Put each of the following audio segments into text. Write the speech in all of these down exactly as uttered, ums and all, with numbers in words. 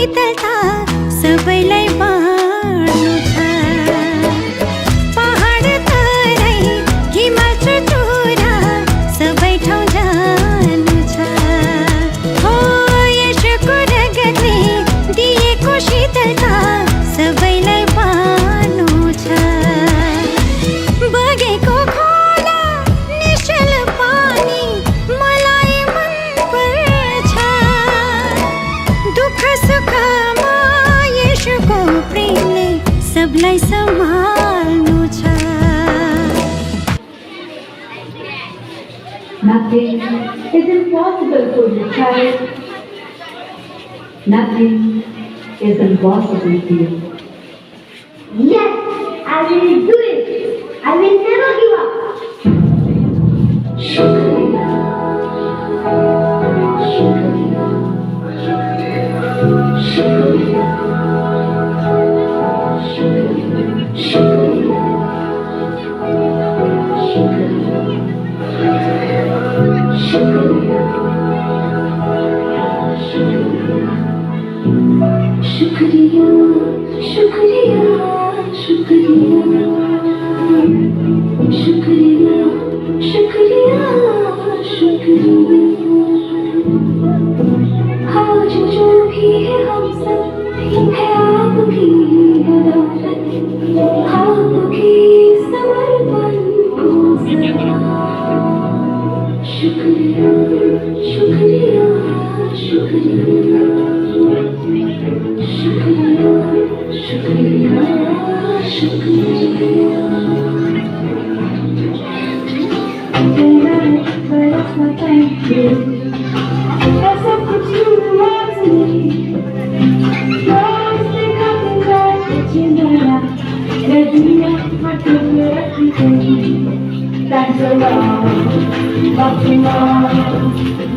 शीतलता सबैलाई बाँड्नु छ। पहाड तराई हिमाल चुचुरा सबै ठाउँ जानु छ। हो, यसको रगतले दिएको शीतलता सबैलाई बाँड्नु छ। बगेको खोला निश्चल पानी मलाई मन पर्छ। दुःख सुखमा येशूको प्रेमले सबलाई सम्हाल्नु छ। Nothing is impossible for you, child. Nothing is impossible for you. Yes, I will do it. I will never give up. शुक्रिया, शुक्रिया, शुक्रिया, शुक्रिया, शुक्रिया, शुक्रिया। आज जो भी है हम सब है आपकी बदौलत, आपके समर्पण को सलाम। शुक्रिया, शुक्रिया, शुक्रिया। शुक्रिया, शुक्रिया, शुक्रिया। तेरा एक बड़ा सा thank you। ऐसा कुछ हुआ नहीं। बस देखा तेरा कुछ नया। मैं दुनिया में तुझे रखी गई। Thanks a lot, lots and lots.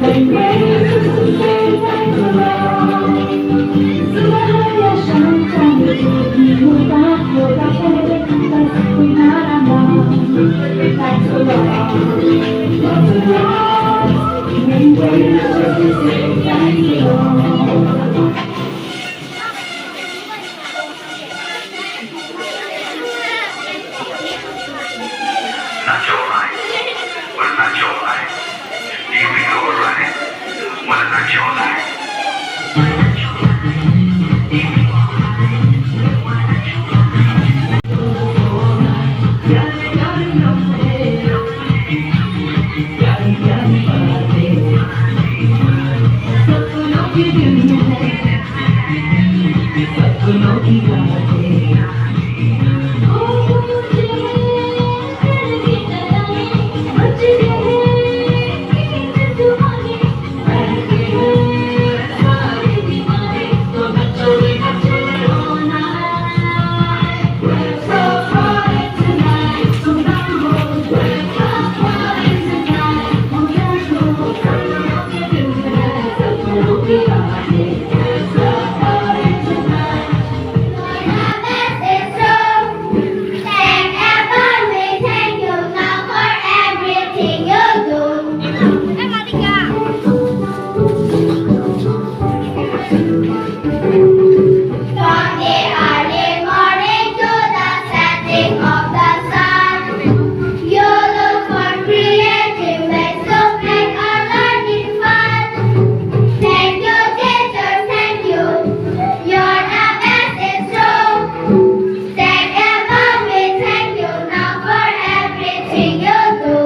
Many ways to say thanks a lot. सुबह या शाम, चाहे जो भी हो, बात हो, बात हो, तुम्हारा नाम। Thanks a lot, lots and lots. Many ways to say thanks a lot. From the early morning to the setting of the sun, you look for creative ways to make our learning fun. Thank you, teacher, thank you. You're the best, it's true. Thank you, Mommy, thank you now for everything you do.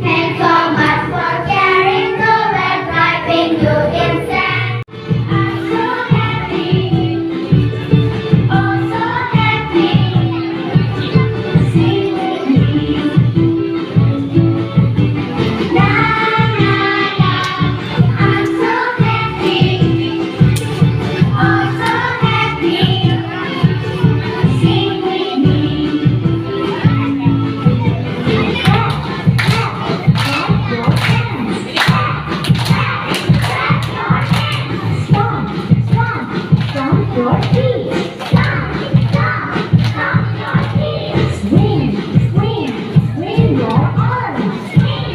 Thanks so much for caring, though we're driving you insane. I'm so happy, oh so happy. Sing with me. La, la, la. I'm so happy, oh so happy. Sing with me. Clap, clap, clap your hands. Clap, clap, clap your hands. Stomp, stomp, stomp your feet. Stomp, stomp, stomp your feet. Swing, swing, swing your arms. Swing,